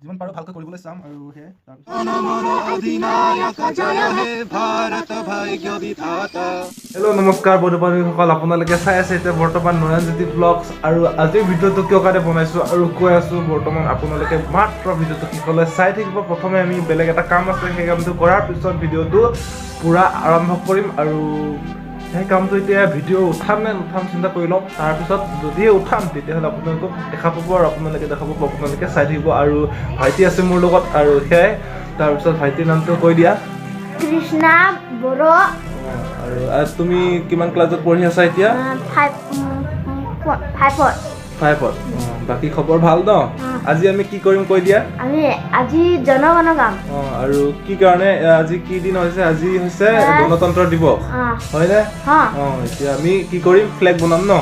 যিমান পাৰোঁ ভালকৈ কৰিবলৈ চাম। আৰু সেয়াই, তাৰপিছত অধিনায়ক জয় হে ভাৰত ভাগ্য বিধাতা। হেল্ল', নমস্কাৰ বন্ধু বান্ধৱীসকল। আপোনালোকে চাই আছে এতিয়া বৰ্তমান নয়নজ্যোতি ব্লগছ। আৰু আজিৰ ভিডিঅ'টো কিয় কাৰণে বনাইছোঁ আৰু কৈ আছোঁ বৰ্তমান, আপোনালোকে মাত্ৰ ভিডিঅ'টো শেষলৈ চাই থাকিব। প্ৰথমে আমি বেলেগ এটা কাম আছে, সেই কামটো কৰাৰ পিছত ভিডিঅ'টো পূৰা আৰম্ভ কৰিম। আৰু সেই কামটো এতিয়া ভিডিঅ' উঠাম নে নুঠাম চিন্তা কৰি লওঁ। তাৰপিছত যদিহে উঠাম, তেতিয়াহ'লে আপোনালোকক দেখা পাব আৰু আপোনালোকে দেখা পাব, আপোনালোকে চাই থাকিব। আৰু ভাইটি আছে মোৰ লগত। আৰু সেয়াই, তাৰপিছত ভাইটিৰ নামটো কৈ দিয়া। কৃষ্ণা বড়ো। আৰু তুমি কিমান ক্লাছত পঢ়ি আছা এতিয়া? ফাইভত। ফাইভত। বাকী খবৰ ভাল ন? আজি আমি কি কৰিম কৈ দিয়া। আমি আজি জনগণ গাম। অঁ, আৰু কি কাৰণে? আজি কি দিন হৈছে? আজি হৈছে গণতন্ত্ৰ দিৱস, হয়নে? অঁ, এতিয়া আমি কি কৰিম? ফ্লেগ বনাম ন?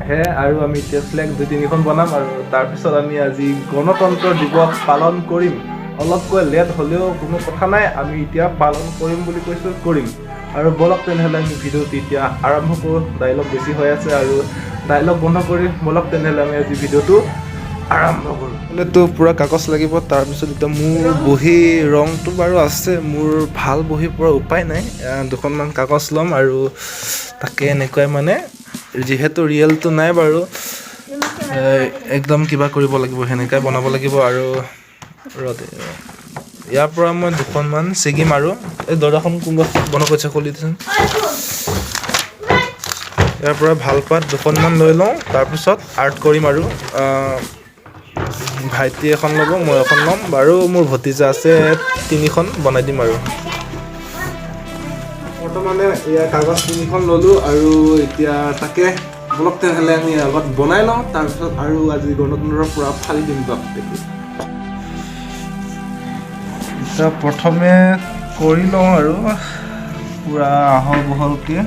সেয়াই, আৰু আমি এতিয়া ফ্লেগ দুই তিনিখন বনাম আৰু তাৰপিছত আমি আজি গণতন্ত্ৰ দিৱস পালন কৰিম। অলপকৈ লেট হ'লেও কোনো কথা নাই, আমি এতিয়া পালন কৰিম বুলি কৈছোঁ, কৰিম। আৰু ব'লক তেনেহ'লে আমি ভিডিঅ'টো এতিয়া আৰম্ভ কৰোঁ। ডাইলগ বেছি হৈ আছে আৰু ডাইলগ বন্ধ কৰি ব'লক তেনেহ'লে আমি আজি ভিডিঅ'টো আৰম্ভ কৰোঁ। তো পূৰা কাগজ লাগিব। তাৰপিছত এতিয়া মোৰ বহী ৰংটো বাৰু আছে, মোৰ ভাল বহীৰ পৰা উপায় নাই। দুখনমান কাগজ ল'ম আৰু তাকে এনেকুৱাই মানে যিহেতু ৰিয়েলটো নাই বাৰু, একদম কিবা কৰিব লাগিব, সেনেকুৱাই বনাব লাগিব। আৰু ৰ'দ ইয়াৰ পৰা মই দুখনমান ছিগিম। আৰু এই দৰ্জাখন কোনোবা বন্ধ কৰিছে, খুলি দিচোন। ইয়াৰ পৰা ভাল পাত দুখনমান লৈ লওঁ, তাৰপিছত আৰ্ট কৰিম। আৰু ভাইটি এখন ল'ব, মই এখন ল'ম বাৰু, মোৰ ভতিজা আছে, তিনিখন বনাই দিম। আৰু বৰ্তমানে এয়া কাগজ তিনিখন ল'লোঁ আৰু এতিয়া তাকে বলক তেনেহ'লে আমি আগত বনাই লওঁ, তাৰপিছত আৰু আজি গণতন্ত্ৰৰ পূৰা ফালি দিম বাপেকে। এতিয়া প্ৰথমে কৰি লওঁ আৰু পূৰা আহল বহলকৈ।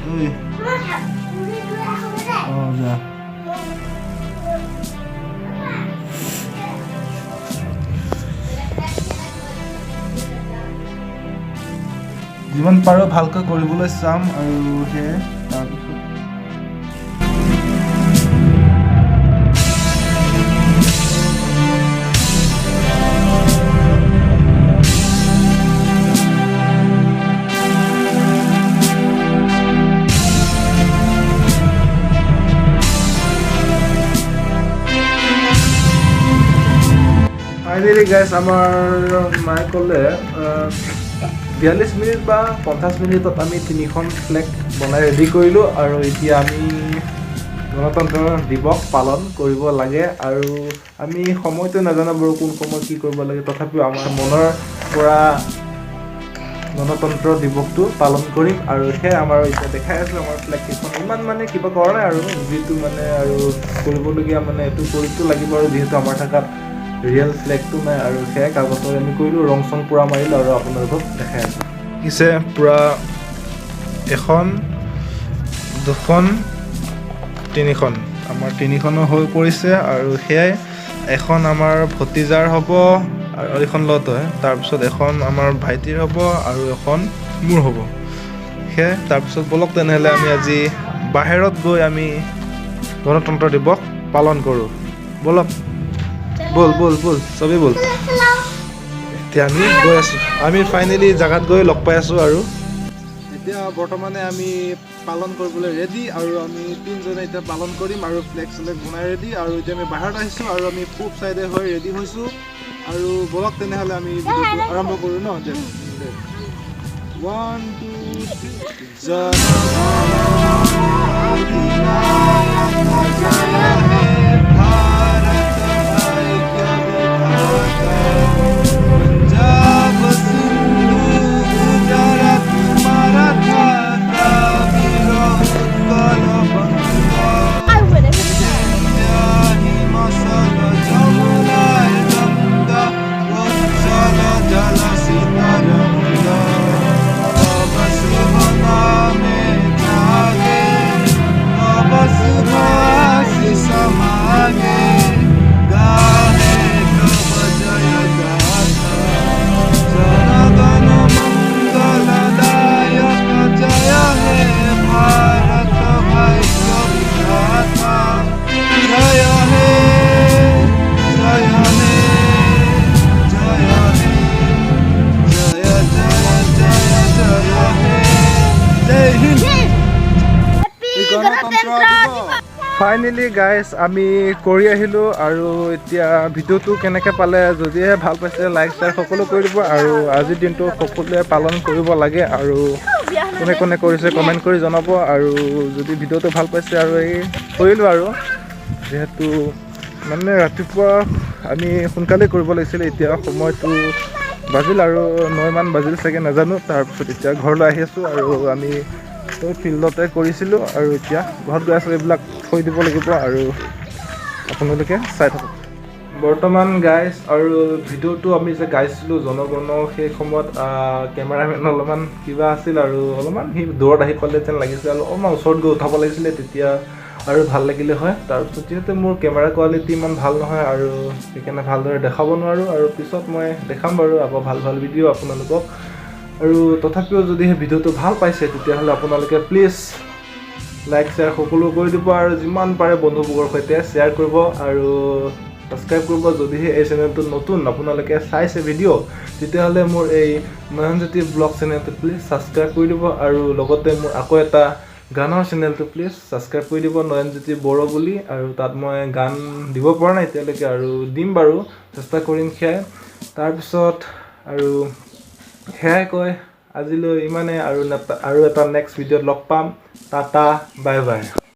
ঐ, অঁ, যা। যিমান পাৰোঁ ভালকৈ কৰিবলৈ চাম। আৰু সেয়াই, তাৰপিছত ফাইনেলি গাইছ, আমাৰ মায়ে ক'লে 42 মিনিট বা 50 মিনিটত আমি তিনিখন ফ্লেগ বনাই ৰেডি কৰিলোঁ। আৰু এতিয়া আমি গণতন্ত্ৰ দিৱস পালন কৰিব লাগে। আৰু আমি সময়টো নাজানো বাৰু কোন সময়ত কি কৰিব লাগে, তথাপিও আমাৰ মনৰ পৰা গণতন্ত্ৰ দিৱসটো পালন কৰিম। আৰু সেয়াই, আমাৰ এতিয়া দেখাই আছোঁ আমাৰ ফ্লেগ কেইখন। ইমান মানে কিবা কৰা নাই আৰু যিটো মানে আৰু কৰিবলগীয়া মানে এইটো কৰিবতো লাগিব আৰু যিহেতু আমাৰ থকাত ৰিয়েল ফ্লেগটো নাই। আৰু সেয়াই কাগজৰে আমি কৰিলোঁ, ৰং চং পূৰা মাৰিলোঁ আৰু আপোনালোকক দেখাই আছোঁ। পিছে পূৰা এখন, দুখন, তিনিখন, আমাৰ তিনিখনো হৈ পৰিছে। আৰু সেয়াই, এখন আমাৰ ভতিজাৰ হ'ব আৰু এইখন ল তই, তাৰপিছত এখন আমাৰ ভাইটিৰ হ'ব আৰু এখন মোৰ হ'ব। সেয়াই, তাৰপিছত ব'লক তেনেহ'লে আমি আজি বাহিৰত গৈ আমি গণতন্ত্ৰ দিৱস পালন কৰোঁ। ব'লক, ব'ল ব'ল ব'ল, চবেই ব'ল। এতিয়া আমি গৈ আছোঁ, আমি ফাইনেলি জেগাত গৈ লগ পাই আছোঁ। আৰু এতিয়া বৰ্তমানে আমি পালন কৰিবলৈ ৰেডি আৰু আমি তিনিজনে এতিয়া পালন কৰিম আৰু ফ্লেগ চেলেগ বনাই ৰেডি। আৰু এতিয়া আমি বাহিৰত আহিছোঁ আৰু আমি পূব চাইডে হৈ ৰেডি হৈছোঁ। আৰু ব'লক তেনেহ'লে আমি ভিডিঅ'টো আৰম্ভ কৰোঁ ন? দে দে, one, two, three. Jana Gana অধিনায়ক জয় হে ভাৰত ভাগ্য বিধাতা, পঞ্জাৱ সিন্ধু গুজৰাট মাৰাঠা দ্ৰাবিড় উৎকল বঙ্গ, হিমাচল যমুনাৰ গংগা, উজ্জ্বল জলধি তৰঙ্গ, তব শুভ নামে জাগে। গণতন্ত্ৰ দিৱস। ফাইনেলি গাইজ, আমি কৰি আহিলোঁ আৰু এতিয়া ভিডিঅ'টো কেনেকৈ পালে? যদিহে ভাল পাইছে, লাইক, শ্বেয়াৰ সকলো কৰি দিব। আৰু আজিৰ দিনটো সকলোৱে পালন কৰিব লাগে। আৰু কোনে কোনে কৰিছে কমেণ্ট কৰি জনাব। আৰু যদি ভিডিঅ'টো ভাল পাইছে, আৰু এই কৰিলোঁ আৰু যিহেতু মানে ৰাতিপুৱা আমি সোনকালে কৰিব লাগিছিলে। এতিয়া সময়টো বাজিল আৰু 9মান বাজিল চাগে, নাজানো। তাৰপিছত এতিয়া ঘৰলৈ আহি আছোঁ আৰু আমি ফিল্ডতে কৰিছিলোঁ আৰু এতিয়া ঘৰত গৈ আছোঁ। এইবিলাক থৈ দিব লাগিব আৰু আপোনালোকে চাই থাকক। বৰ্তমান গাইজ, আৰু ভিডিঅ'টো আমি যে গাইছিলোঁ জনগণ, সেই সময়ত কেমেৰামেন অলপমান কিবা আছিল আৰু অলপমান সি দূৰত আহি পালে যেন লাগিছিল আৰু অলপমান ওচৰত গৈ উঠাব লাগিছিলে, তেতিয়া আৰু ভাল লাগিলে হয়। তাৰপিছত যিহেতু মোৰ কেমেৰা কোৱালিটি ইমান ভাল নহয় আৰু সেইকাৰণে ভালদৰে দেখাব নোৱাৰোঁ। আৰু পিছত মই দেখাম বাৰু আকৌ ভাল ভাল ভিডিঅ' আপোনালোকক। আৰু তথাপিও যদি সেই ভিডিঅ'টো ভাল পাইছে, তেতিয়াহ'লে আপোনালোকে প্লিজ লাইক, শ্বেয়াৰ সকলো কৰি দিব আৰু যিমান পাৰে বন্ধুবৰ্গৰ সৈতে শ্বেয়াৰ কৰিব আৰু ছাবস্ক্ৰাইব কৰিব। যদিহে এই চেনেলটো নতুন আপোনালোকে চাইছে ভিডিঅ', তেতিয়াহ'লে মোৰ এই নয়নজ্যোতি ব্লগ চেনেলটো প্লিজ ছাবস্ক্ৰাইব কৰি দিব। আৰু লগতে মোৰ আকৌ এটা গানৰ চেনেলটো প্লিজ ছাবস্ক্ৰাইব কৰি দিব, নয়নজ্যোতি বড়ো বুলি। আৰু তাত মই গান দিব পৰা নাই এতিয়ালৈকে আৰু দিম বাৰু, চেষ্টা কৰিম সেয়াই। তাৰপিছত আৰু সেয়াই কয় আজিলৈ ইমানে আৰু আৰু এটা নেক্সট ভিডিঅ'ত লগ পাম। Tata, bye bye.